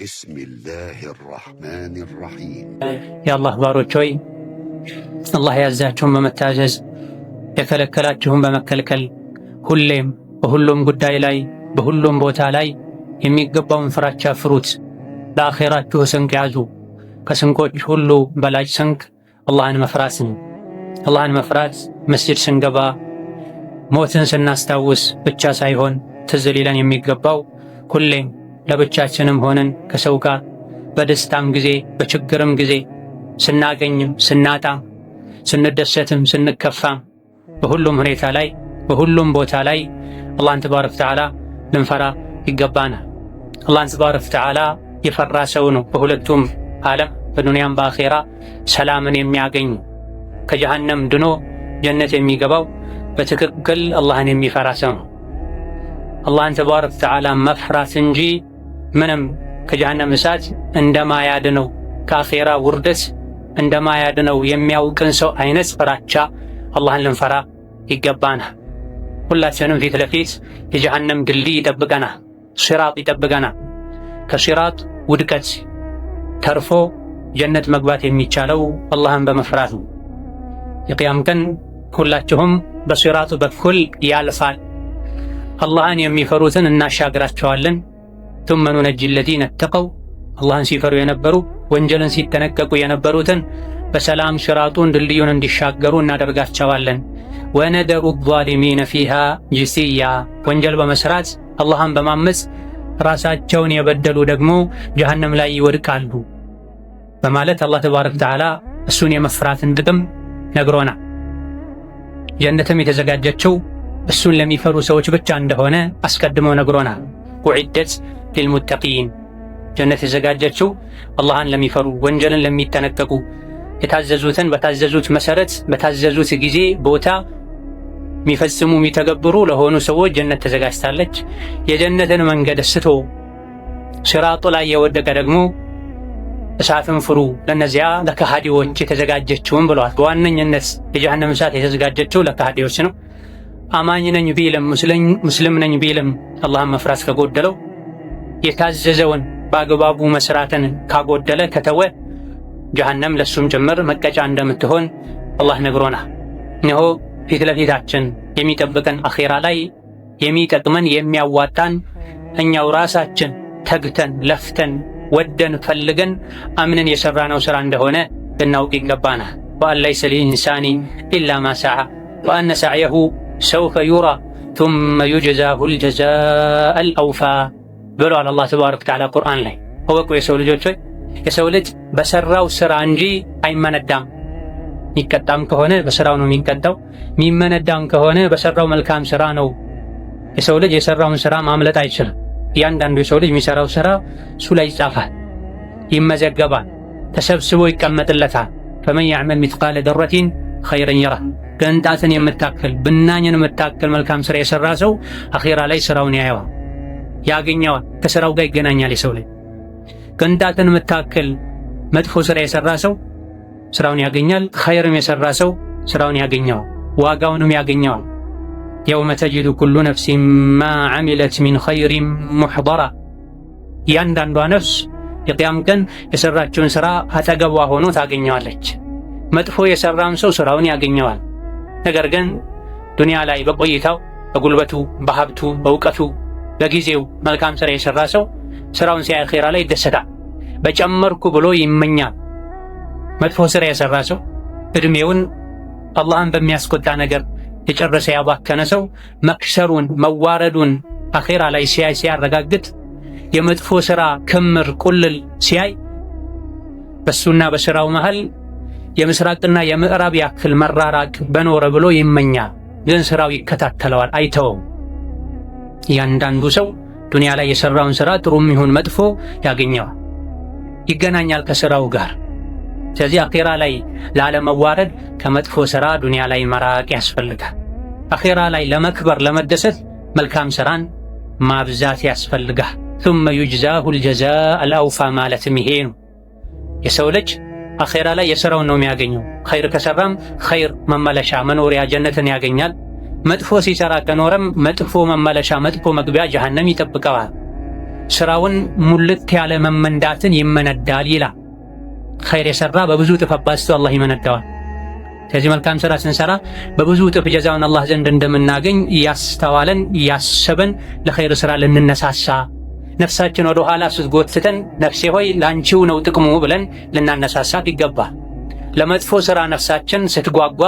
بسم الله الرحمن الرحيم። የአላህ ባሮች ሆይ፣ አላህ ያዛችሁን በመታዘዝ የከለከላችሁን በመከልከል ሁሌም በሁሉም ጉዳይ ላይ በሁሉም ቦታ ላይ የሚገባውን ፍራቻ ፍሩት። ለአኼራችሁ ስንቅ ያዙ። ከስንቆች ሁሉ በላጭ ስንቅ አላህን መፍራት ነው። አላህን መፍራት መስጂድ ስንገባ ሞትን ስናስታውስ ብቻ ሳይሆን ትዝ ሊለን የሚገባው ሁሌም ለብቻችንም ሆነን ከሰው ጋር በደስታም ጊዜ በችግርም ጊዜ ስናገኝም ስናጣም ስንደሰትም ስንከፋም በሁሉም ሁኔታ ላይ በሁሉም ቦታ ላይ አላህን ተባረከ ወተዓላ ልንፈራ ይገባናል። አላህን ተባረከ ወተዓላ የፈራ ሰው ነው በሁለቱም ዓለም በዱንያም በአኼራ ሰላምን የሚያገኝ፣ ከጀሃነም ድኖ ጀነት የሚገባው በትክክል አላህን የሚፈራ ሰው ነው። አላህን ተባረከ ወተዓላ መፍራት እንጂ ምንም ከጀሃነም እሳት እንደማያድነው፣ ከአኼራ ውርደት እንደማያድነው የሚያውቅን ሰው አይነት ፍራቻ አላህን ልንፈራ ይገባናል። ሁላችንም ፊት ለፊት የጀሃነም ድልድይ ይጠብቀናል፣ ሲራጥ ይጠብቀናል። ከሲራጥ ውድቀት ተርፎ ጀነት መግባት የሚቻለው አላህን በመፍራት ነው። የቅያም ቀን ሁላችሁም በሲራጡ በኩል ያልፋል። አላህን የሚፈሩትን እናሻግራቸዋለን። ثم ننجي الذين اتقوا፣ አላህን ሲፈሩ የነበሩ፣ ወንጀልን ሲጠነቀቁ የነበሩትን በሰላም ሲራጡን ድልድዩን እንዲሻገሩ እናደርጋቸዋለን። ونذر الظالمين فيها جثيا፣ ወንጀል በመስራት አላህን በማመፅ ራሳቸውን የበደሉ ደግሞ ጀሀነም ላይ ይወድቃሉ በማለት አላህ ተባረከ ወተዓላ እሱን የመፍራትን ጥቅም ነግሮናል። ጀነትም የተዘጋጀችው እሱን ለሚፈሩ ሰዎች ብቻ እንደሆነ አስቀድሞ ነግሮናል። أعدت للمتقين፣ ጀነት የተዘጋጀችው አላህን ለሚፈሩ፣ ወንጀልን ለሚጠነቀቁ፣ የታዘዙትን በታዘዙት መሰረት በታዘዙት ጊዜ ቦታ የሚፈጽሙ የሚተገብሩ ለሆኑ ሰዎች ጀነት ተዘጋጅታለች። የጀነትን መንገድ ስቶ ሲራጡ ላይ የወደቀ ደግሞ እሳትን ፍሩ፣ ለነዚያ ለከሃዲዎች የተዘጋጀችውን ብለዋል። በዋነኝነት የጀሃነም እሳት የተዘጋጀችው ለከሃዲዎች ነው። አማኝ ነኝ ቢልም፣ ሙስሊም ነኝ ቢልም አላህን መፍራት ከጎደለው፣ የታዘዘውን በአግባቡ መስራትን ካጎደለ፣ ከተወ ጀሃነም ለሱም ጭምር መቀጫ እንደምትሆን አላህ ነግሮናል። እነሆ ፊት ለፊታችን የሚጠብቀን አኼራ ላይ የሚጠቅመን የሚያዋጣን እኛው ራሳችን ተግተን ለፍተን ወደን ፈልገን አምነን የሰራነው ስራ እንደሆነ ልናውቅ ይገባናል። وأن ليس للإنسان إلا ما سعى وأن سعيه سوف يرى ثم يجزاه الجزاء الأوفى ብሏል አላህ ተባረከ ወተዓላ ቁርአን ላይ። እወቁ የሰው ልጆች ሆይ፣ የሰው ልጅ በሰራው ስራ እንጂ አይመነዳም። የሚቀጣም ከሆነ በስራው ነው የሚቀጣው፣ የሚመነዳም ከሆነ በሰራው መልካም ስራ ነው። የሰው ልጅ የሰራውን ስራ ማምለጥ አይችልም። እያንዳንዱ የሰው ልጅ የሚሰራው ስራ እሱ ላይ ይጻፋል፣ ይመዘገባል፣ ተሰብስቦ ይቀመጥለታል። فمن يعمل مثقال ذرة خيرا يره። ቅንጣትን የምታክል ብናኝን የምታክል መልካም ስራ የሰራ ሰው አኼራ ላይ ስራውን ያየዋል፣ ያገኘዋል፣ ከስራው ጋር ይገናኛል። የሰው ልጅ ቅንጣትን የምታክል መጥፎ ስራ የሰራ ሰው ስራውን ያገኛል። ኸይርም የሰራ ሰው ስራውን ያገኘዋል፣ ዋጋውንም ያገኘዋል። يوم تجد كل نفس ما عملت من خير محضرا፣ እያንዳንዷ ነፍስ የቅያም ቀን የሰራችውን ስራ አጠገቧ ሆኖ ታገኘዋለች። መጥፎ የሰራም ሰው ስራውን ያገኘዋል። ነገር ግን ዱንያ ላይ በቆይታው በጉልበቱ፣ በሀብቱ፣ በእውቀቱ፣ በጊዜው መልካም ስራ የሰራ ሰው ስራውን ሲያይ አኼራ ላይ ይደሰታል። በጨመርኩ ብሎ ይመኛል። መጥፎ ስራ የሰራ ሰው፣ እድሜውን አላህን በሚያስቆጣ ነገር የጨረሰ ያባከነ ሰው መክሰሩን መዋረዱን አኼራ ላይ ሲያይ፣ ሲያረጋግጥ፣ የመጥፎ ስራ ክምር ቁልል ሲያይ በሱና በስራው መሃል የምስራቅና የምዕራብ ያክል መራራቅ በኖረ ብሎ ይመኛል። ግን ስራው ይከታተለዋል፣ አይተወውም። እያንዳንዱ ሰው ዱንያ ላይ የሰራውን ስራ ጥሩም ይሁን መጥፎ ያገኘዋል፣ ይገናኛል ከስራው ጋር። ስለዚህ አኼራ ላይ ላለመዋረድ ከመጥፎ ስራ ዱንያ ላይ መራቅ ያስፈልጋል። አኼራ ላይ ለመክበር ለመደሰት መልካም ስራን ማብዛት ያስፈልጋል። ثم يجزاه الجزاء الأوفى ማለትም ይሄ ነው። የሰው ልጅ አኼራ ላይ የሥራውን ነው የሚያገኘው። ኸይር ከሰራም ኸይር መመለሻ መኖሪያ ጀነትን ያገኛል። መጥፎ ሲሰራ ከኖረም መጥፎ መመለሻ መጥፎ መግቢያ ጀሃነም ይጠብቀዋል። ስራውን ሙልት ያለ መመንዳትን ይመነዳል ይላል። ኸይር የሰራ በብዙ እጥፍ አባዝቶ አላህ ይመነዳዋል። ስለዚህ መልካም ስራ ስንሰራ በብዙ እጥፍ ጀዛውን አላህ ዘንድ እንደምናገኝ እያስተዋለን እያሰበን ለኸይር ስራ ልንነሳሳ፣ ነፍሳችን ወደ ኋላ ስትጎትተን ነፍሴ ሆይ ላንቺው ነው ጥቅሙ ብለን ልናነሳሳት ይገባል። ለመጥፎ ስራ ነፍሳችን ስትጓጓ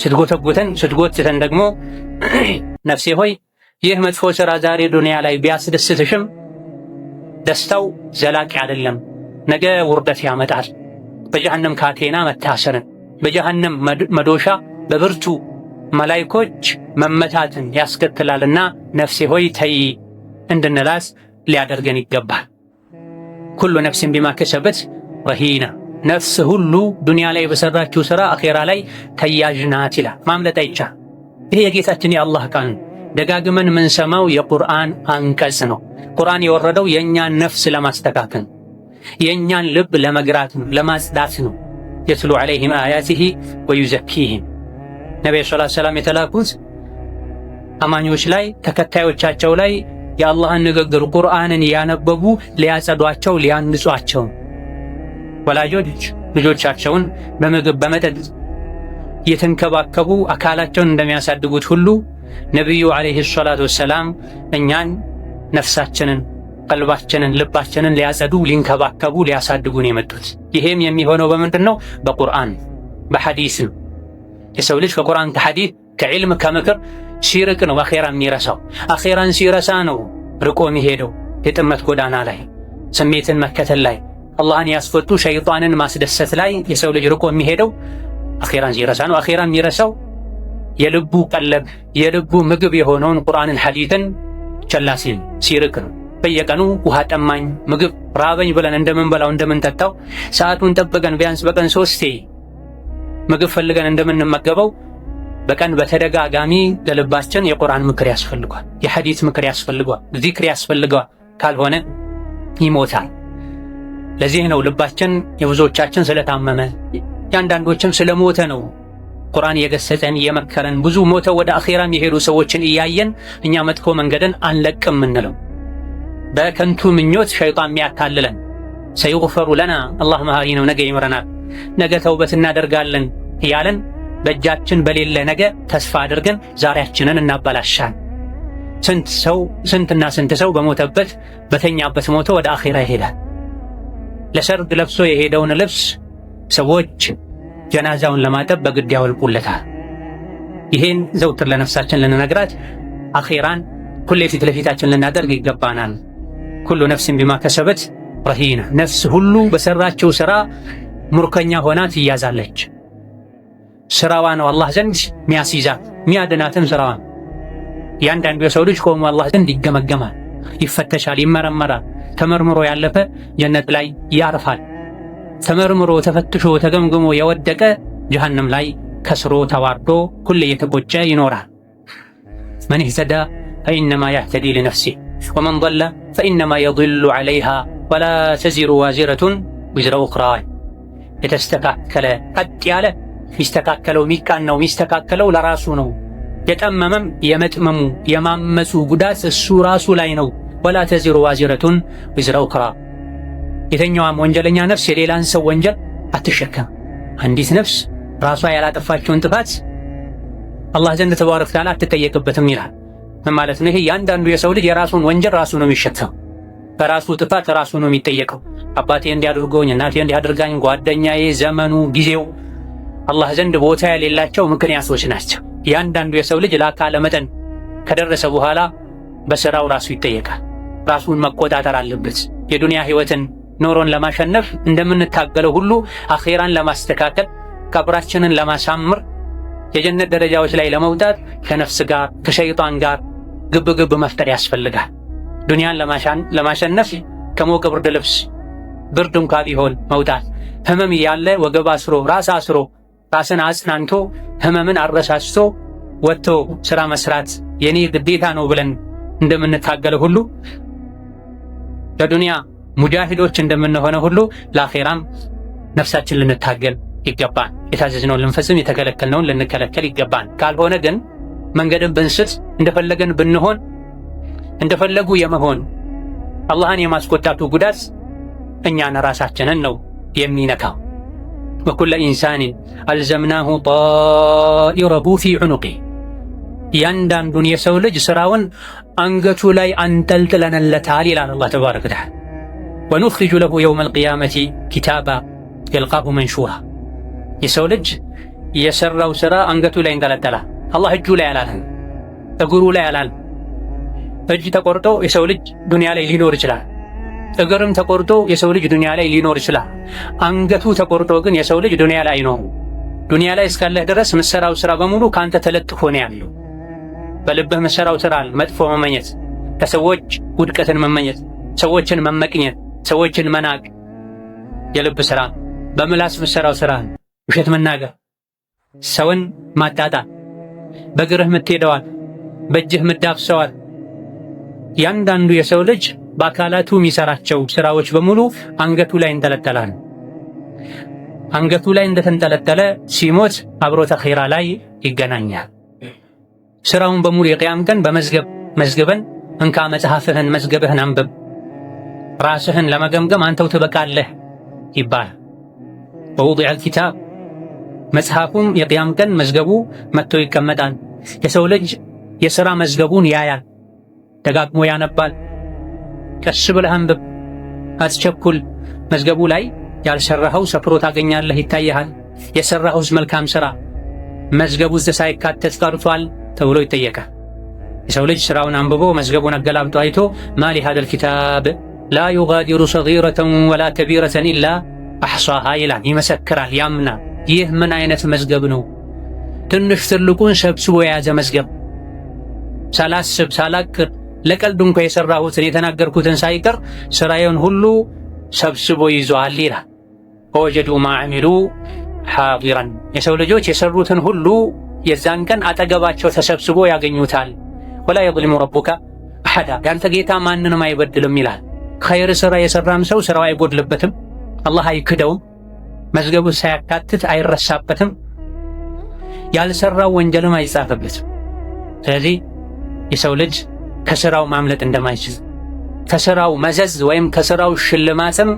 ስትጎተጉተን ስትጎትተን ደግሞ ነፍሴ ሆይ ይህ መጥፎ ስራ ዛሬ ዱንያ ላይ ቢያስደስትሽም ደስታው ዘላቂ አይደለም፣ ነገ ውርደት ያመጣል፣ በጀሃነም ካቴና መታሰርን፣ በጀሃነም መዶሻ በብርቱ መላይኮች መመታትን ያስከትላልና ነፍሴ ሆይ ተይ እንድንላስ ሊያደርገን ይገባል። كل نفس بما كسبت رهينة፣ ነፍስ ሁሉ ዱንያ ላይ በሰራችው ሥራ አኼራ ላይ ተያዥ ናት ይላል። ማምለጥ አይቻል። ይሄ የጌታችን የአላህ ቃል ደጋግመን የምንሰማው የቁርአን አንቀጽ ነው። ቁርአን የወረደው የእኛን ነፍስ ለማስተካከል፣ የእኛን ልብ ለመግራት ነው፣ ለማጽዳት ነው። يتلو عليهم آياته ويزكيهم። ነቢዩ ሰለላሁ ዐለይሂ ወሰለም የተላኩት አማኞች ላይ ተከታዮቻቸው ላይ የአላህን ንግግር ቁርአንን ያነበቡ ሊያጸዷቸው ሊያንጿቸው። ወላጆች ልጆቻቸውን በምግብ በመጠጥ እየተንከባከቡ አካላቸውን እንደሚያሳድጉት ሁሉ ነቢዩ ዓለይሂ ሰላቱ ወሰላም እኛን ነፍሳችንን፣ ቀልባችንን፣ ልባችንን ሊያጸዱ ሊንከባከቡ ሊያሳድጉን የመጡት። ይሄም የሚሆነው በምንድን ነው? በቁርአን በሐዲስ ነው። የሰው ልጅ ከቁርአን ከሐዲስ ከዕልም ከምክር ሲርቅ ነው አኼራን የሚረሳው። አኼራን ሲረሳ ነው ርቆ የሚሄደው የጥመት ጎዳና ላይ፣ ስሜትን መከተል ላይ፣ አላህን ያስፈቱ ሸይጣንን ማስደሰት ላይ የሰው ልጅ ርቆ የሚሄደው አኼራን ሲረሳ ነው። አኼራን የሚረሳው የልቡ ቀለብ የልቡ ምግብ የሆነውን ቁርአንን ሐዲትን ቸላ ሲል ሲርቅ ነው። በየቀኑ ውሃ ጠማኝ፣ ምግብ ራበኝ ብለን እንደምንበላው እንደምንጠጣው ሰዓቱን ጠብቀን ቢያንስ በቀን 3 ምግብ ፈልገን እንደምንመገበው በቀን በተደጋጋሚ ለልባችን የቁርአን ምክር ያስፈልገዋል፣ የሐዲት ምክር ያስፈልገዋል፣ ዚክር ያስፈልገዋል። ካልሆነ ይሞታል። ለዚህ ነው ልባችን የብዙዎቻችን ስለታመመ የአንዳንዶችም ስለሞተ ነው ቁርአን እየገሰጸን እየመከረን ብዙ ሞተው ወደ አኼራም የሄዱ ሰዎችን እያየን እኛ መጥፎ መንገድን አንለቅም የምንለው። በከንቱ ምኞት ሸይጣን የሚያታልለን ሰይግፈሩ ለና አላህ መሃሪ ነው፣ ነገ ይምረናል፣ ነገ ተውበት እናደርጋለን እያለን በእጃችን በሌለ ነገ ተስፋ አድርገን ዛሬያችንን እናበላሻል። ስንት ሰው ስንትና ስንት ሰው በሞተበት በተኛበት ሞቶ ወደ አኼራ ይሄዳል። ለሰርግ ለብሶ የሄደውን ልብስ ሰዎች ጀናዛውን ለማጠብ በግድ ያወልቁለታል። ይሄን ዘውትር ለነፍሳችን ልንነግራት አኼራን ሁሌ ፊት ለፊታችን ልናደርግ ይገባናል። ኩሉ ነፍስን ቢማ ከሰበት ረሂና፣ ነፍስ ሁሉ በሰራችው ስራ ሙርከኛ ሆና ትያዛለች። ስራዋ ነው አላህ ዘንድ ሚያስይዛት ሚያድናትም ስራዋ። እያንዳንዱ የሰው ልጅ ቆሞ አላህ ዘንድ ይገመገማል፣ ይፈተሻል፣ ይመረመራል። ተመርምሮ ያለፈ ጀነት ላይ ያርፋል። ተመርምሮ ተፈትሾ ተገምግሞ የወደቀ ጀሃነም ላይ ከስሮ ተዋርዶ ሁሌ እየተቆጨ ይኖራል። من اهتدى فإنما يهتدي لنفسه ومن ضل فإنما يضل عليها ولا تزر وازرة وزر أخرى። የተስተካከለ ቀጥ ያለ ሚስተካከለው ሚቃናው ሚስተካከለው ለራሱ ነው። የጠመመም የመጥመሙ የማመፁ ጉዳት እሱ ራሱ ላይ ነው። ولا تزر وازرة وزر أخرى። የተኛዋም ወንጀለኛ ነፍስ የሌላን ሰው ወንጀል አትሸከም። አንዲት ነፍስ ራሷ ያላጠፋችውን ጥፋት አላህ ዘንድ ተባረከ ወተዓላ አትጠየቅበትም ይላል። ምን ማለት ነው? ይሄ እያንዳንዱ የሰው ልጅ የራሱን ወንጀል ራሱ ነው የሚሸከም። በራሱ ጥፋት ራሱ ነው የሚጠየቀው። አባቴ እንዲያድርጎኝ፣ እናቴ እንዲያድርጋኝ፣ ጓደኛዬ፣ ዘመኑ፣ ጊዜው አላህ ዘንድ ቦታ የሌላቸው ምክንያቶች ናቸው። እያንዳንዱ የሰው ልጅ ለአካለ መጠን ከደረሰ በኋላ በስራው ራሱ ይጠየቃል። ራሱን መቆጣጠር አለበት። የዱንያ ህይወትን ኖሮን ለማሸነፍ እንደምንታገለው ሁሉ አኼራን ለማስተካከል ቀብራችንን ለማሳመር የጀነት ደረጃዎች ላይ ለመውጣት ከነፍስ ጋር ከሸይጣን ጋር ግብ ግብ መፍጠር ያስፈልጋል። ዱንያን ለማሸነፍ ከሞቀ ብርድ ልብስ ብርድ እንኳ ቢሆን መውጣት፣ ህመም እያለ ወገብ አስሮ ራስ አስሮ ራስን አጽናንቶ ህመምን አረሳስቶ ወጥቶ ስራ መስራት የኔ ግዴታ ነው ብለን እንደምንታገለው ሁሉ ለዱንያ ሙጃሂዶች እንደምንሆነ ሁሉ ለአኼራም ነፍሳችን ልንታገል ይገባል። የታዘዝነውን ልንፈጽም፣ የተከለከልነውን ልንከለከል ይገባል። ካልሆነ ግን መንገድን ብንስት እንደፈለገን ብንሆን እንደፈለጉ የመሆን አላህን የማስቆጣቱ ጉዳት እኛን ራሳችንን ነው የሚነካው። وكل إنسان ألزمناه طائره في عنقه፣ እያንዳንዱን የሰው ልጅ ስራውን አንገቱ ላይ አንጠልጥለንለታል ይላል አላህ تبارك وتعالى። ونخرج له يوم القيامة كتابا يلقاه منشورا፣ የሰው ልጅ የሰራው ስራ አንገቱ ላይ እንጠለጠላል። አላህ እጁ ላይ አላለም፣ እግሩ ላይ አላለም። እጅ ተቆርጦ የሰው ልጅ ዱንያ ላይ ሊኖር ይችላል። እግርም ተቆርጦ የሰው ልጅ ዱንያ ላይ ሊኖር ይችላል። አንገቱ ተቆርጦ ግን የሰው ልጅ ዱንያ ላይ አይኖርም። ዱንያ ላይ እስካለህ ድረስ ምሰራው ስራ በሙሉ ካንተ ተለጥፎ ነው ያለው። በልብህ ምሰራው ስራ መጥፎ መመኘት፣ ከሰዎች ውድቀትን መመኘት፣ ሰዎችን መመቅኘት፣ ሰዎችን መናቅ የልብ ስራ። በምላስ ምሰራው ስራ ውሸት መናገር፣ ሰውን ማጣጣል፣ በእግርህ ምትሄደዋል፣ በእጅህ ምዳብሰዋል። ያንዳንዱ የሰው ልጅ በአካላቱ የሚሰራቸው ስራዎች በሙሉ አንገቱ ላይ እንጠለጠላል። አንገቱ ላይ እንደተንጠለጠለ ሲሞት አብሮት አኺራ ላይ ይገናኛል። ስራውን በሙሉ የቅያም ቀን በመዝገብ መዝግበን እንካ መጽሐፍህን መዝገብህን አንብብ፣ ራስህን ለመገምገም አንተው ትበቃለህ ይባላል። ወውዲዐ ልኪታብ መጽሐፉም የቅያም ቀን መዝገቡ መጥቶ ይቀመጣል። የሰው ልጅ የሥራ መዝገቡን ያያል፣ ደጋግሞ ያነባል። ቀስ ብለህ አንብብ፣ አትቸኩል። መዝገቡ ላይ ያልሰራኸው ሰፍሮ ታገኛለህ፣ ይታይሃል። የሰራኸውስ መልካም ሥራ መዝገቡ ውስጥ ሳይካተት ቀርቷል ተብሎ ይጠየቃል። የሰው ልጅ ስራውን አንብቦ መዝገቡን አገላብጦ አይቶ ما لهذا الكتاب لا يغادر صغيرة ولا كبيرة إلا أحصاها ይላል፣ ይመሰክራል፣ ያምናል። ይህ ምን አይነት መዝገብ ነው? ትንሽ ትልቁን ሰብስቦ የያዘ መዝገብ፣ ሳላስብ ሳላቅር ለቀልድ እንኳ የሰራሁትን የተናገርኩትን ሳይቀር ስራዬን ሁሉ ሰብስቦ ይዟል ይላል። ወወጀዱ ማ ዐሚሉ ሓዲራን፣ የሰው ልጆች የሰሩትን ሁሉ የዛን ቀን አጠገባቸው ተሰብስቦ ያገኙታል። ወላ የظሊሙ ረቡከ አሐዳ፣ ያንተ ጌታ ማንንም አይበድልም ይላል። ኸይር ስራ የሰራም ሰው ስራው አይጎድልበትም፣ አላህ አይክደውም፣ መዝገቡ ሳያካትት አይረሳበትም፣ ያልሰራው ወንጀልም አይጻፍበትም። ስለዚህ የሰው ልጅ ከስራው ማምለጥ እንደማይችል ከስራው መዘዝ ወይም ከስራው ሽልማትም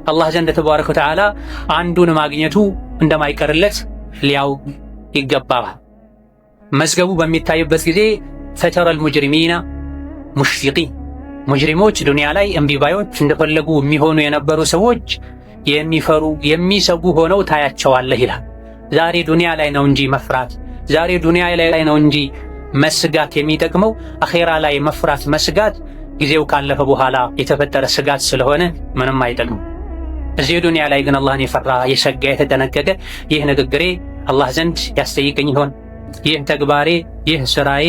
አላህ ዘንድ ተባረከ ወተዓላ አንዱን ማግኘቱ እንደማይቀርለት ሊያውቅ ይገባል። መዝገቡ በሚታይበት ጊዜ ፈተረል ሙጅሪሚና ሙሽፊቂን፣ ሙጅሪሞች ዱንያ ላይ እምቢባዮች እንደፈለጉ የሚሆኑ የነበሩ ሰዎች የሚፈሩ የሚሰጉ ሆነው ታያቸዋለህ ይላል። ዛሬ ዱንያ ላይ ነው እንጂ መፍራት፣ ዛሬ ዱንያ ላይ ነው እንጂ መስጋት የሚጠቅመው፣ አኼራ ላይ መፍራት መስጋት ጊዜው ካለፈ በኋላ የተፈጠረ ስጋት ስለሆነ ምንም አይጠቅምም። እዚህ ዱንያ ላይ ግን አላህን የፈራ የሰጋ የተጠነቀቀ ይህ ንግግሬ አላህ ዘንድ ያስጠይቀኝ ይሆን? ይህ ተግባሬ ይህ ስራዬ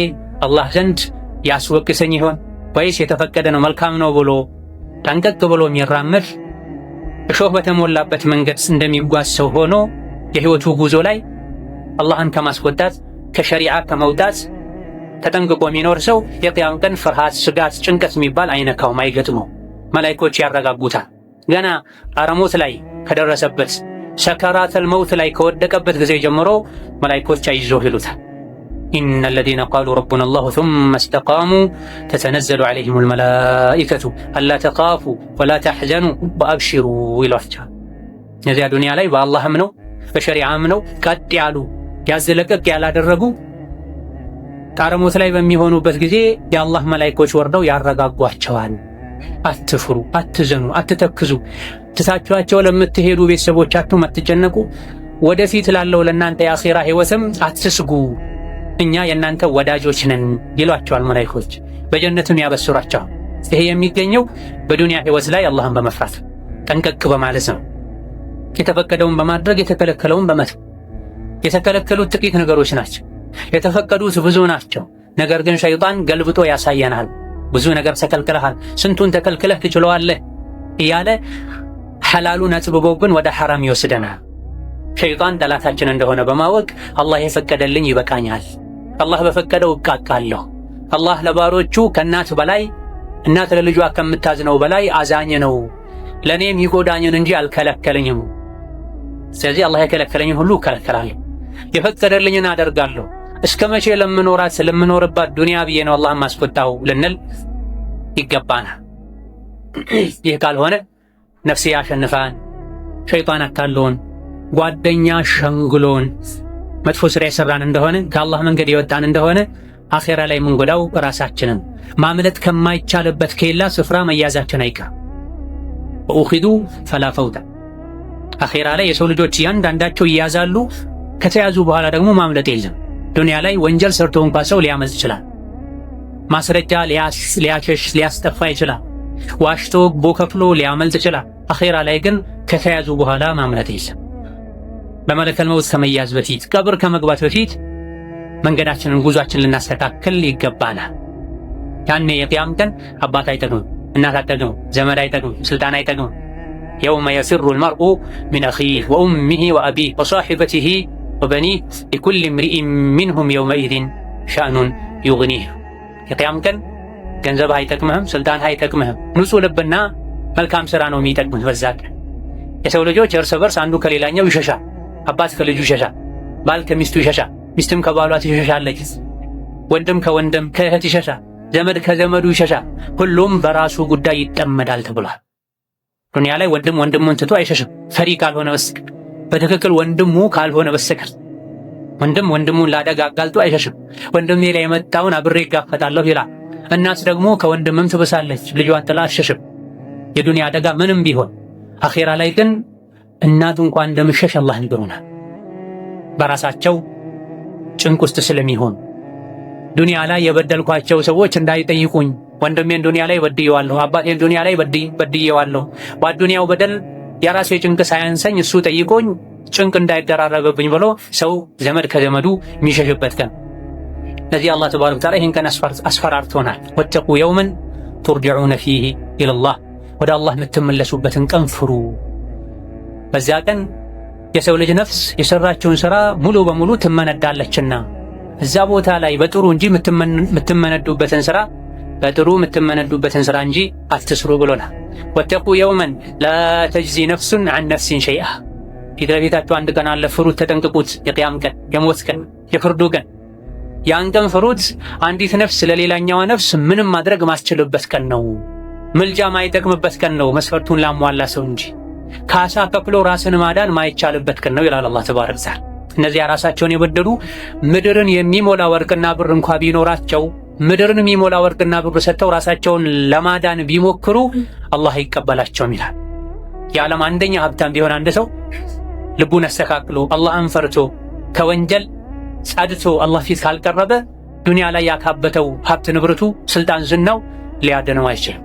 አላህ ዘንድ ያስወቅሰኝ ይሆን? ወይስ የተፈቀደ ነው መልካም ነው ብሎ ጠንቀቅ ብሎ የሚራመድ እሾህ በተሞላበት መንገድ እንደሚጓዝ ሰው ሆኖ የህይወቱ ጉዞ ላይ አላህን ከማስቆጣት ከሸሪዓ ከመውጣት ተጠንቅቆ የሚኖር ሰው የቅያም ቀን ፍርሃት፣ ስጋት፣ ጭንቀት የሚባል አይነካውም፣ አይገጥመው። መላኢኮች ያረጋጉታል። ገና አረሞት ላይ ከደረሰበት ሰከራተል መውት ላይ ከወደቀበት ጊዜ ጀምሮ መላኢኮች አይዞህ ይሉታል። إن الذين قالوا ربنا الله ثم استقاموا تتنزل عليهم الملائكة ألا تخافوا ولا تحزنوا وأبشروا ይሏቸዋል። እነዚያ ዱንያ ላይ በአላህ አምነው በሸሪዓ አምነው ቀጥ ያሉ ያዝ ለቀቅ ያላደረጉ ጣረሞት ላይ በሚሆኑበት ጊዜ የአላህ መላኢኮች ወርደው ያረጋጓቸዋል። አትፍሩ፣ አትዘኑ፣ አትተክዙ። ትታችኋቸው ለምትሄዱ ቤተሰቦቻችሁም አትጨነቁ። ወደፊት ላለው ለእናንተ የአኺራ ህይወትም አትስጉ። እኛ የእናንተ ወዳጆች ነን ይሏቸዋል መላኢኮች። በጀነትም ያበስሯቸዋል። ይሄ የሚገኘው በዱንያ ህይወት ላይ አላህን በመፍራት ጠንቀቅ በማለት ነው። የተፈቀደውን በማድረግ የተከለከለውን በመተው። የተከለከሉት ጥቂት ነገሮች ናቸው። የተፈቀዱት ብዙ ናቸው። ነገር ግን ሸይጣን ገልብጦ ያሳየናል። ብዙ ነገር ተከልክለሃል፣ ስንቱን ተከልክለህ ትችለዋለህ እያለ ሐላሉን አጥብቦብን ወደ ሐራም ይወስደናል። ሸይጣን ጠላታችን እንደሆነ በማወቅ አላህ የፈቀደልኝ ይበቃኛል፣ አላህ በፈቀደው እብቃቃለሁ፣ አላህ ለባሮቹ ከእናት በላይ እናት ለልጇ ከምታዝነው በላይ አዛኝ ነው፣ ለእኔም ይጎዳኝን እንጂ አልከለከለኝም። ስለዚህ አላህ የከለከለኝን ሁሉ እከለከላለሁ፣ የፈቀደልኝን አደርጋለሁ። እስከ መቼ ለምኖራት ለምኖርባት ዱንያ ብዬ ነው አላህን ማስቆጣው ልንል ይገባናል። ይህ ካልሆነ ነፍሴ አሸንፋን፣ ሸይጣን አታሎን፣ ጓደኛ ሸንግሎን መጥፎ ስራ የሰራን እንደሆነ፣ ከአላህ መንገድ የወጣን እንደሆነ አኼራ ላይ የምንጎዳው ራሳችንን፣ ማምለጥ ከማይቻልበት ኬላ ስፍራ መያዛችን አይቀርም። وأخذوا فلا فوت። አኼራ ላይ የሰው ልጆች እያንዳንዳቸው ይያዛሉ። ከተያዙ በኋላ ደግሞ ማምለጥ የለም። ዱንያ ላይ ወንጀል ሰርቶ እንኳ ሰው ሊያመልጥ ይችላል። ማስረጃ ሊያሸሽ ሊያስጠፋ ይችላል። ዋሽቶ ጉቦ ከፍሎ ሊያመልጥ ይችላል። አኼራ ላይ ግን ከተያዙ በኋላ ማምለጥ የለም። በመለከል መውት ከመያዝ በፊት፣ ቀብር ከመግባት በፊት መንገዳችንን ጉዟችንን ልናስተካክል ይገባናል። ያኔ የቅያም ቀን አባት አይጠቅምም፣ እናት አትጠቅምም፣ ዘመድ አይጠቅምም፣ ስልጣን አይጠቅምም። يوم يفر المرء من أخيه وأمه وأبيه وصاحبته وبنيه لكل امرئ منهم يومئذ شأن يغنيه። የቅያም ቀን ገንዘብ አይጠቅምህም፣ ስልጣን አይጠቅምህም። ንጹህ ልብና መልካም ስራ ነው የሚጠቅምህ። በዛ ቀን የሰው ልጆች እርስ በርስ አንዱ ከሌላኛው ይሸሻል። አባት ከልጁ ይሸሻል። ባል ከሚስቱ ይሸሻል። ሚስትም ከባሏ ትሸሻለች። ወንድም ከወንድም ከእህት ይሸሻል። ዘመድ ከዘመዱ ይሸሻል። ሁሉም በራሱ ጉዳይ ይጠመዳል ተብሏል። ዱንያ ላይ ወንድም ወንድሙን ትቶ አይሸሽም፣ ፈሪ ካልሆነ በስተቀር፣ በትክክል ወንድሙ ካልሆነ በስተቀር ወንድም ወንድሙን ለአደጋ አጋልጦ አይሸሽም። ወንድሜ ላይ የመጣውን አብሬ እጋፈጣለሁ ይላል። እናት ደግሞ ከወንድምም ትብሳለች፣ ልጇን ጥላ አትሸሽም። የዱንያ አደጋ ምንም ቢሆን አኼራ ላይ ግን እናቱ እንኳን እንደምሸሽ አላህ ነግሮናል። በራሳቸው ጭንቅ ውስጥ ስለሚሆን ዱንያ ላይ የበደልኳቸው ሰዎች እንዳይጠይቁኝ፣ ወንድሜን ዱንያ ላይ በድየዋለሁ፣ አባቴን ዱንያ ላይ በድየዋለሁ፣ በዱንያው በደል የራሴ ጭንቅ ሳያንሰኝ እሱ ጠይቆኝ ጭንቅ እንዳይደራረብብኝ ብሎ ሰው ዘመድ ከዘመዱ የሚሸሽበት ቀን። ለዚህ አላህ تبارك وتعالى ይህን ቀን አስፈራርቶናል። واتقوا يوما ترجعون فيه إلى الله፣ ወደ አላህ የምትመለሱበትን ቀን ፍሩ። በዚያ ቀን የሰው ልጅ ነፍስ የሰራችውን ሥራ ሙሉ በሙሉ ትመነዳለችና እዛ ቦታ ላይ በጥሩ እንጂ የምትመነዱበትን ስራ በጥሩ የምትመነዱበትን ስራ እንጂ አትስሩ ብሎናል። واتقوا يوما لا تجزي نفس عن نفس شيئا። ፊት ለፊታችሁ አንድ ቀን አለ፣ ፍሩት፣ ተጠንቅቁት። የቅያም ቀን፣ የሞት ቀን፣ የፍርዱ ቀን፣ ያን ቀን ፍሩት። አንዲት ነፍስ ለሌላኛዋ ነፍስ ምንም ማድረግ ማስችልበት ቀን ነው። ምልጃ ማይጠቅምበት ቀን ነው፣ መስፈርቱን ላሟላ ሰው እንጂ ካሳ ከፍሎ ራስን ማዳን ማይቻልበት ቀን ነው ይላል አላህ ተባረከ ወተዓላ። እነዚያ ራሳቸውን የበደሉ ምድርን የሚሞላ ወርቅና ብር እንኳ ቢኖራቸው፣ ምድርን የሚሞላ ወርቅና ብር ሰጥተው ራሳቸውን ለማዳን ቢሞክሩ አላህ አይቀበላቸውም ይላል። የዓለም አንደኛ ሀብታም ቢሆን አንድ ሰው ልቡን አስተካክሎ፣ አላህን ፈርቶ፣ ከወንጀል ጸድቶ አላህ ፊት ካልቀረበ ዱንያ ላይ ያካበተው ሀብት ንብረቱ፣ ስልጣን፣ ዝናው ሊያድነው አይችልም።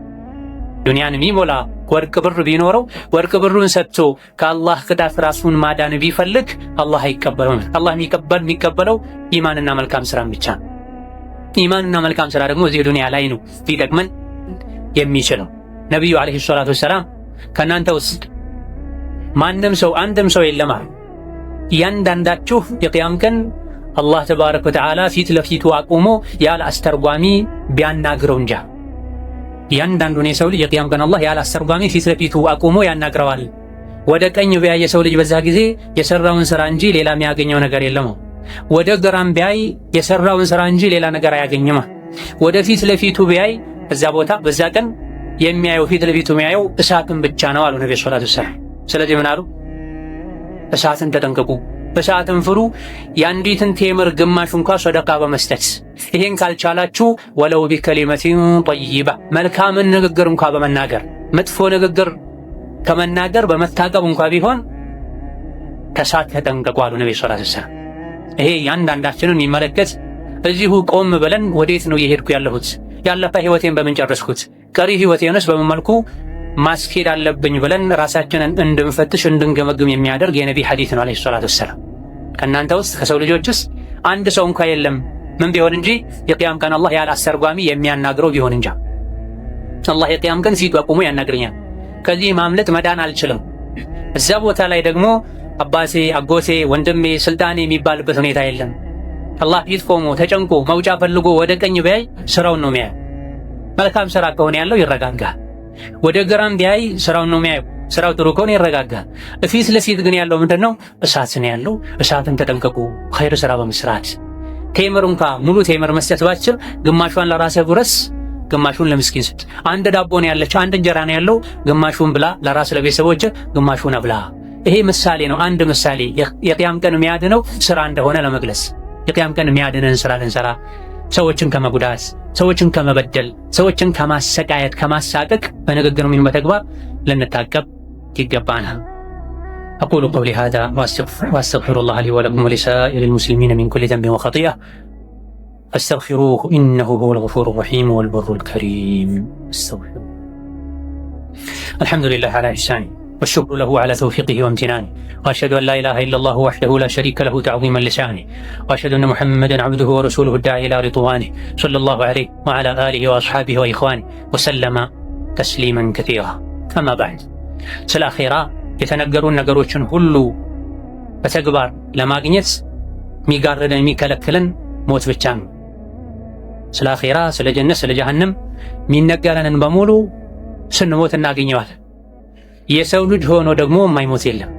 ዱንያን የሚሞላ ወርቅ ብር ቢኖረው ወርቅ ብሩን ሰጥቶ ከአላህ ቅጣት ራሱን ማዳን ቢፈልግ አላህ አይቀበለውም። አላህ የሚቀበለው ኢማንና መልካም ስራን ብቻ ነው። ኢማንና መልካም ስራ ደግሞ እዚህ ዱንያ ላይ ነው ሊጠቅመን የሚችለው። ነቢዩ عليه الصلاة والسلام ከእናንተ ውስጥ ማንም ሰው አንድም ሰው የለም አሉ። እያንዳንዳችሁ የቅያም ቀን አላህ تبارك وتعالى ፊት ለፊቱ አቁሞ ያለ አስተርጓሚ ቢያናግረው እንጃ። እያንዳንዱን የሰው ልጅ የቅያም ቀን አላህ ያለ አስተርጓሚ ፊት ለፊቱ አቁሞ ያናግረዋል። ወደ ቀኝ ቢያይ የሰው ልጅ በዛ ጊዜ የሰራውን ስራ እንጂ ሌላ የሚያገኘው ነገር የለም። ወደ ግራም ቢያይ የሰራውን ስራ እንጂ ሌላ ነገር አያገኝም። ወደ ፊት ለፊቱ ቢያይ በዛ ቦታ በዛ ቀን የሚያየው ፊት ለፊቱ የሚያየው እሳትን ብቻ ነው አሉ ነብዩ صلى الله عليه وسلم። ስለዚህ ምን አሉ? እሳትን ተጠንቀቁ፣ እሳትን ፍሩ። የአንዲትን ቴምር ግማሽ እንኳ ሰደቃ በመስጠት፣ ይሄን ካልቻላችሁ ولو بكلمة طيبة መልካምን ንግግር እንኳ በመናገር፣ መጥፎ ንግግር ከመናገር በመታቀብ እንኳ ቢሆን ከእሳት ተጠንቀቁ አሉ ነብዩ صلى الله عليه وسلم። ይሄ ያንዳንዳችንን የሚመለከት፣ እዚሁ ቆም ብለን ወዴት ነው እየሄድኩ ያለሁት? ያለፈ ህይወቴን በምን ጨረስኩት? ቀሪ ህይወቴንስ በምን መልኩ ማስኬድ አለብኝ ብለን ራሳችንን እንድንፈትሽ እንድንገመግም የሚያደርግ የነቢ ሐዲስ ነው عليه الصلاة والسلام። ከእናንተ ውስጥ ከሰው ልጆች ውስጥ አንድ ሰው እንኳ የለም ምን ቢሆን እንጂ የቅያም ቀን አላህ ያለ አስተርጓሚ የሚያናግረው ቢሆን እንጃ። አላህ የቅያም ቀን ፊቱ አቁሞ ያናግረኛል። ከዚህ ማምለጥ መዳን አልችልም። እዛ ቦታ ላይ ደግሞ አባቴ፣ አጎቴ፣ ወንድሜ፣ ስልጣኔ የሚባልበት ሁኔታ የለም። አላህ ፊት ቆሞ ተጨንቆ መውጫ ፈልጎ ወደ ቀኝ ቢያይ ስራውን ነው የሚያየው። መልካም ስራ ከሆነ ያለው ይረጋጋል። ወደ ግራም ቢያይ ስራውን ነው የሚያየው። ስራው ጥሩ ከሆነ ይረጋጋል። ፊት ለፊት ግን ያለው ምንድነው? እሳት ነው ያለው። እሳትን ተጠንቀቁ፣ ኸይር ስራ በመስራት። ቴምር እንኳ ሙሉ ቴምር መስጠት ባችል ግማሿን ለራስህ ጉረስ፣ ግማሹን ለምስኪን ስጥ። አንድ ዳቦ ነው ያለች፣ አንድ እንጀራ ነው ያለው፣ ግማሹን ብላ ለራስ ለቤተሰቦች፣ ግማሹን አብላ። ይሄ ምሳሌ ነው፣ አንድ ምሳሌ የቅያም ቀን የሚያድነው ስራ እንደሆነ ለመግለጽ። የቅያም ቀን የሚያድነን ስራ ልንሰራ፣ ሰዎችን ከመጉዳት፣ ሰዎችን ከመበደል፣ ሰዎችን ከማሰቃየት፣ ከማሳቀቅ በንግግር ይሁን በተግባር ልንታቀብ ይገባናል። أقول قولي هذا وأستغفر الله لي ولكم ولسائر المسلمين من كل ذنب وخطيئة فاستغفروه إنه هو الغفور الرحيم والبر الكريم. استغفر. الحمد لله على إحسانه والشكر له على توفيقه وامتنانه، وأشهد أن لا إله إلا الله وحده لا شريك له تعظيما لشانه، وأشهد أن محمدا عبده ورسوله الداعي إلى رضوانه، صلى الله عليه وعلى آله وأصحابه وإخوانه وسلم تسليما كثيرا. أما بعد፣ ስለ አኼራ የተነገሩን ነገሮችን ሁሉ በተግባር ለማግኘት የሚጋርደን የሚከለክለን ሞት ብቻ ነው። ስለ አኼራ፣ ስለ ጀነት፣ ስለ ጀሀነም የሚነገረንን በሙሉ ስንሞት እናገኘዋለን። የሰው ልጅ ሆኖ ደግሞ የማይሞት የለም።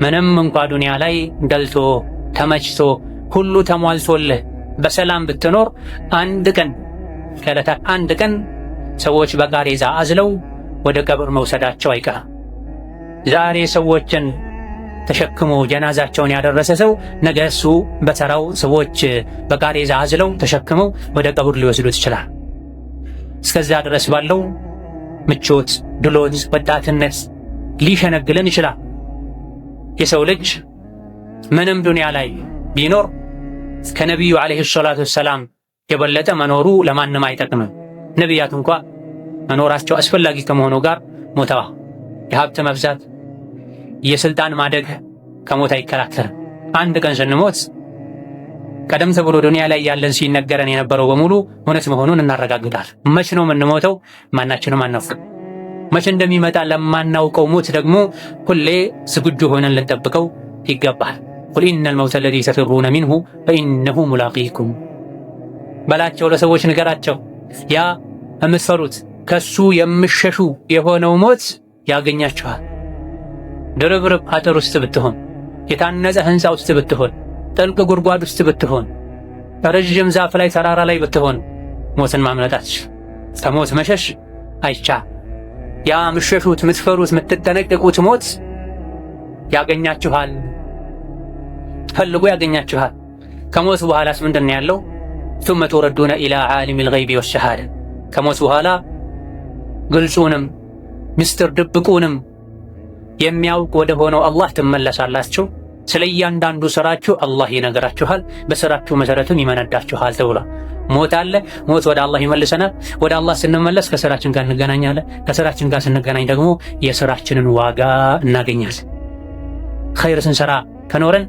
ምንም እንኳ ዱንያ ላይ ደልቶ ተመችቶ ሁሉ ተሟልቶልህ በሰላም ብትኖር፣ አንድ ቀን፣ ከዕለታት አንድ ቀን ሰዎች በቃሬዛ አዝለው ወደ ቀብር መውሰዳቸው አይቀርም። ዛሬ ሰዎችን ተሸክሞ ጀናዛቸውን ያደረሰ ሰው ነገ እሱ በተራው ሰዎች በቃሬዛ አዝለው ተሸክመው ወደ ቀብር ሊወስዱት ይችላል። እስከዚያ ድረስ ባለው ምቾት፣ ድሎት፣ ወጣትነት ሊሸነግለን ይችላል። የሰው ልጅ ምንም ዱንያ ላይ ቢኖር ከነቢዩ ዓለይሂ ሰላቱ ወሰላም የበለጠ መኖሩ ለማንም አይጠቅምም። ነቢያት እንኳ መኖራቸው አስፈላጊ ከመሆኑ ጋር ሞተዋል። የሀብት መብዛት፣ የስልጣን ማደግ ከሞት አይከላከልም። አንድ ቀን ስንሞት ቀደም ተብሎ ዱንያ ላይ ያለን ሲነገረን የነበረው በሙሉ እውነት መሆኑን እናረጋግጣል። መች ነው የምንሞተው? ማናችንም አናውቅም። መቼ እንደሚመጣ ለማናውቀው ሞት ደግሞ ሁሌ ዝግጁ ሆነን ልንጠብቀው ይገባል። قل إن الموت الذي تفرون منه فإنه ملاقيكم በላቸው፣ ለሰዎች ንገራቸው፣ ያ የምትፈሩት ከሱ የምሸሹ የሆነው ሞት ያገኛችኋል። ድርብርብ አጥር ውስጥ ብትሆን፣ የታነጸ ህንፃ ውስጥ ብትሆን፣ ጥልቅ ጉድጓድ ውስጥ ብትሆን፣ ረዥም ዛፍ ላይ ተራራ ላይ ብትሆን ሞትን ማምለጥ አትችልም። ከሞት መሸሽ አይቻል። ያ ምሸሹት፣ ምትፈሩት፣ የምትጠነቀቁት ሞት ያገኛችኋል፣ ፈልጎ ያገኛችኋል። ከሞት በኋላስ ምንድን ነው ያለው? ثم تردون إلى عالم الغيب والشهادة። ከሞት በኋላ ግልጹንም ምስጢር ድብቁንም የሚያውቅ ወደ ሆነው አላህ ትመለሳላችሁ። ስለ እያንዳንዱ ስራችሁ አላህ ይነግራችኋል፣ በስራችሁ መሰረትም ይመነዳችኋል ተብሏል። ሞት አለ። ሞት ወደ አላህ ይመልሰናል። ወደ አላህ ስንመለስ ከስራችን ጋር እንገናኛለን። ከስራችን ጋር ስንገናኝ ደግሞ የስራችንን ዋጋ እናገኛለን። ኸይር ስንሰራ ከኖረን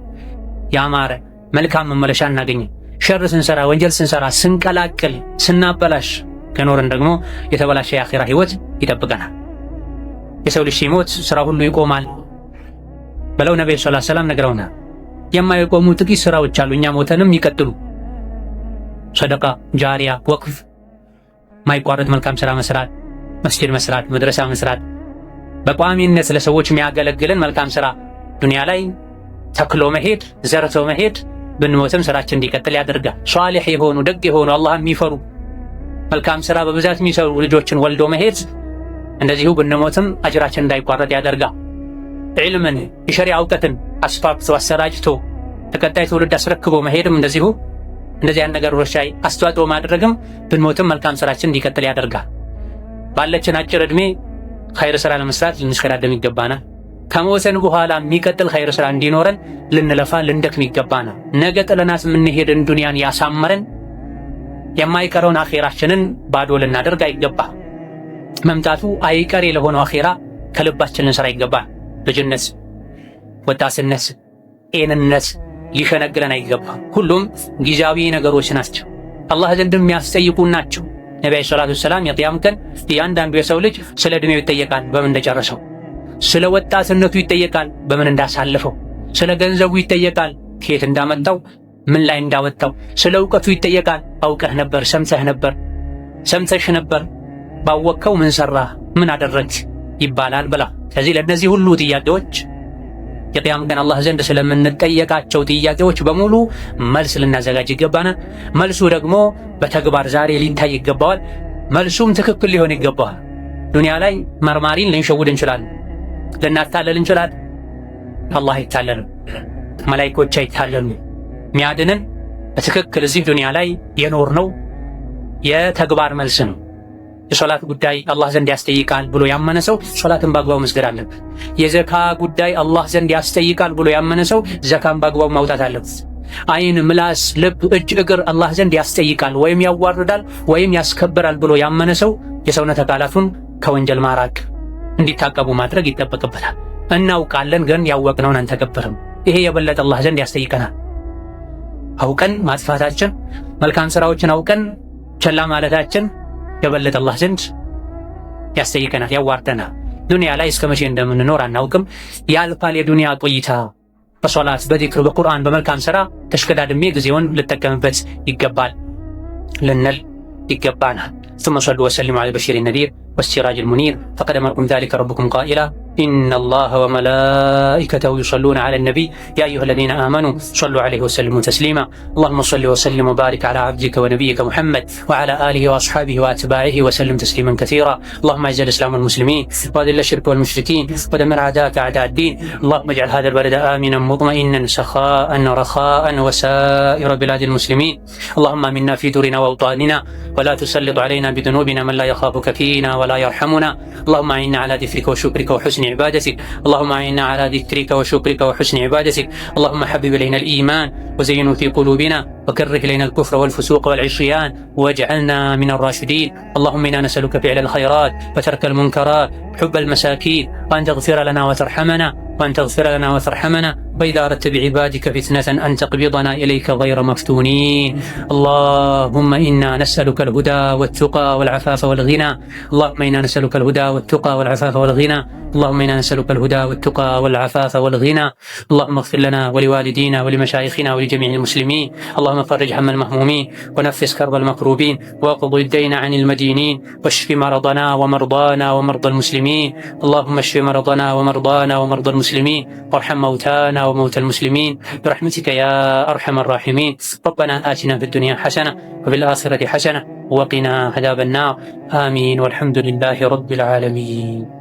ያማረ መልካም መመለሻ እናገኝ። ሸር ስንሰራ፣ ወንጀል ስንሰራ፣ ስንቀላቅል፣ ስናበላሽ ከኖረን ደግሞ የተበላሸ የአኺራ ህይወት ይጠብቀናል። የሰው ልጅ ሲሞት ስራ ሁሉ ይቆማል ብለው ነብዩ ሰለላሁ ዐለይሂ ወሰለም ነግረውናል። የማይቆሙ ጥቂት ስራዎች አሉ፣ እኛ ሞተንም ይቀጥሉ። ሰደቃ፣ ጃሪያ፣ ወቅፍ፣ ማይቋረጥ መልካም ስራ መስራት፣ መስጂድ መስራት፣ መድረሳ መስራት፣ በቋሚነት ለሰዎች የሚያገለግልን መልካም ስራ ዱንያ ላይ ተክሎ መሄድ፣ ዘርቶ መሄድ ብንሞትም ስራችን እንዲቀጥል ያደርጋል። ሷሊሕ የሆኑ፣ ደግ የሆኑ፣ አላህን የሚፈሩ፣ መልካም ስራ በብዛት የሚሰሩ ልጆችን ወልዶ መሄድ እንደዚሁ ብንሞትም አጅራችን እንዳይቋረጥ ያደርጋል። ዒልምን፣ የሸሪዓ እውቀትን አስፋፍቶ አሰራጭቶ ተቀጣይ ትውልድ አስረክቦ መሄድም እንደዚሁ እንደዚህ አይነት ነገሮች ላይ አስተዋጽኦ ማድረግም ብንሞትም መልካም ስራችን እንዲቀጥል ያደርጋል። ባለችን አጭር ዕድሜ ኸይር ስራ ለመስራት ልንሽቀዳደም ይገባናል። ከመወሰን በኋላ የሚቀጥል ኸይር ስራ እንዲኖረን ልንለፋ ልንደክም ይገባናል። ነገ ጥለናት የምንሄድን ዱንያን ያሳመረን የማይቀረውን አኼራችንን ባዶ ልናደርግ አይገባ። መምጣቱ አይቀሬ ለሆነው አኼራ ከልባችን ልንሰራ ይገባል። ልጅነት፣ ወጣትነት፣ ጤንነት ሊሸነግለን አይገባ። ሁሉም ጊዜያዊ ነገሮች ናቸው። አላህ ዘንድም የሚያስጠይቁ ናቸው። ነቢ ዓለይሂ ሰላቱ ወሰላም የቅያም ቀን እያንዳንዱ የሰው ልጅ ስለ ዕድሜው ይጠየቃል፣ በምን እንደጨረሰው። ስለ ወጣትነቱ ይጠየቃል፣ በምን እንዳሳለፈው። ስለ ገንዘቡ ይጠየቃል፣ ከየት እንዳመጣው፣ ምን ላይ እንዳወጣው። ስለ እውቀቱ ይጠየቃል፣ አውቀህ ነበር፣ ሰምተህ ነበር፣ ሰምተሽ ነበር፣ ባወቅከው ምን ሰራህ፣ ምን አደረግህ ይባላል ብላ። ስለዚህ ለእነዚህ ሁሉ ጥያቄዎች የቅያም ቀን አላህ ዘንድ ስለምንጠየቃቸው ጥያቄዎች በሙሉ መልስ ልናዘጋጅ ይገባናል። መልሱ ደግሞ በተግባር ዛሬ ሊታይ ይገባዋል። መልሱም ትክክል ሊሆን ይገባዋል። ዱንያ ላይ መርማሪን ልንሸውድ እንችላለን፣ ልናታለል እንችላለን። አላህ አይታለልም፣ መላኢኮች አይታለሉም። ሚያድንን በትክክል እዚህ ዱንያ ላይ የኖርነው የተግባር መልስ ነው። የሶላት ጉዳይ አላህ ዘንድ ያስጠይቃል ብሎ ያመነ ሰው ሶላትን በአግባቡ መስገድ አለበት። የዘካ ጉዳይ አላህ ዘንድ ያስጠይቃል ብሎ ያመነ ሰው ዘካን በአግባቡ ማውጣት አለበት። አይን፣ ምላስ፣ ልብ፣ እጅ፣ እግር አላህ ዘንድ ያስጠይቃል ወይም ያዋርዳል ወይም ያስከብራል ብሎ ያመነ ሰው የሰውነት አካላቱን ከወንጀል ማራቅ እንዲታቀቡ ማድረግ ይጠበቅበታል። እናውቃለን፣ ግን ያወቅነውን አንተገብርም። ይሄ የበለጠ አላህ ዘንድ ያስጠይቀናል። አውቀን ማጥፋታችን፣ መልካም ስራዎችን አውቀን ቸላ ማለታችን የበለጠ አላህ ዘንድ ያስጠይቀናል፣ ያዋርደናል። ዱንያ ላይ እስከ መቼ እንደምንኖር አናውቅም። ያልፋል የዱንያ ቆይታ። በሶላት፣ በዚክር፣ በቁርአን፣ በመልካም ስራ ተሽቀዳድሜ ጊዜውን ልጠቀምበት ይገባል ልንል ይገባናል። ثم صلوا وسلموا على البشير النذير والسراج المنير، فقد أمركم ذلك ربكم قائلا: إن الله وملائكته يصلون على النبي يا أيها الذين آمنوا صلوا عليه وسلموا تسليما. اللهم صل وسلم وبارك على عبدك ونبيك محمد وعلى آله وأصحابه وأتباعه وسلم تسليما كثيرا. اللهم أعز الإسلام والمسلمين، وأذل الشرك والمشركين، ودمر أعداءك أعداء الدين. اللهم اجعل هذا البلد آمنا مطمئنا سخاء رخاء وسائر بلاد المسلمين. اللهم آمنا في دورنا وأوطاننا، ولا تسلط علينا بذنوبنا من لا يخافك فينا ولا يرحمنا. اللهم أعنا على ذكرك وشكرك وحسن عبادتك. اللهم أعنا على ذكرك وشكرك وحسن عبادتك. اللهم حبب إلينا الإيمان وزينه في قلوبنا، وكره إلينا الكفر والفسوق والعصيان، واجعلنا من الراشدين. اللهم إنا نسألك فعل الخيرات وترك المنكرات، حب المساكين، وأن تغفر لنا وترحمنا، وأن تغفر لنا وترحمنا، وإذا أردت بعبادك فتنة أن تقبضنا إليك غير مفتونين. اللهم إنا نسألك الهدى والتقى والعفاف والغنى. اللهم إنا نسألك الهدى والتقى والعفاف والغنى. اللهم إنا نسألك الهدى والتقى والعفاف والغنى. اللهم اغفر لنا ولوالدينا ولمشايخنا ولجميع المسلمين. اللهم فرج هم المهمومين، ونفس كرب المكروبين، واقض الدين عن المدينين، واشف مرضنا ومرضانا ومرضى المسلمين. اللهم اشف مرضنا ومرضانا ومرضى المسلمين، وارحم موتانا وموتى المسلمين برحمتك يا أرحم الراحمين. ربنا آتنا في الدنيا حسنة وفي الآخرة حسنة وقنا عذاب النار. آمين، والحمد لله رب العالمين.